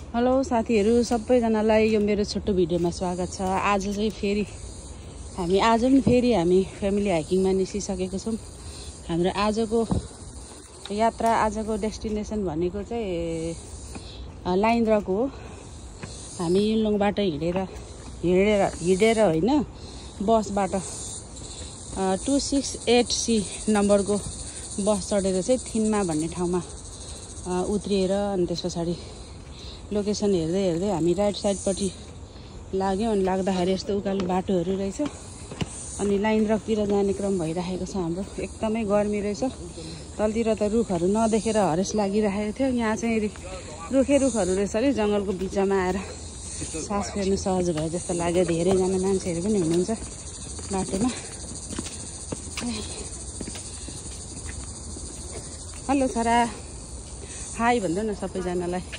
Hello साथीहरू सबैजनालाई यो मेरो छोटो भिडियोमा स्वागत छ। आज पनि फेरि फ्यामिली हाइकिङमा निस्किसकेको छौँ। हाम्रो आजको यात्रा आजको डेस्टिनेसन भनेको चाहिँ लाइन्द्रको हो। हामी युनलङबाट हिँडेर होइन बसबाट 268C नम्बरको बस चढेर चाहिँ थिन्मा भन्ने ठाउँमा उत्रिएर अनि त्यस पछाडि लोकेसन हेर्दै हामी राइट साइडपट्टि लाग्यौँ। अनि लाग्दाखेरि यस्तो उकालो बाटोहरू रहेछ। अनि लाइन्द्रकतिर जाने क्रम भइरहेको छ हाम्रो। एकदमै गर्मी रहेछ। तलतिर त रुखहरू नदेखेर हरेस लागिरहेको थियो। यहाँ चाहिँ रुखहरू रहेछ अरे जङ्गलको बिचमा आएर सास फेर्नु सहज भयो जस्तो लाग्यो। धेरैजना मान्छेहरू पनि हुनुहुन्छ बाटोमा। हेलो छोरा, हाई भन्नु न सबैजनालाई।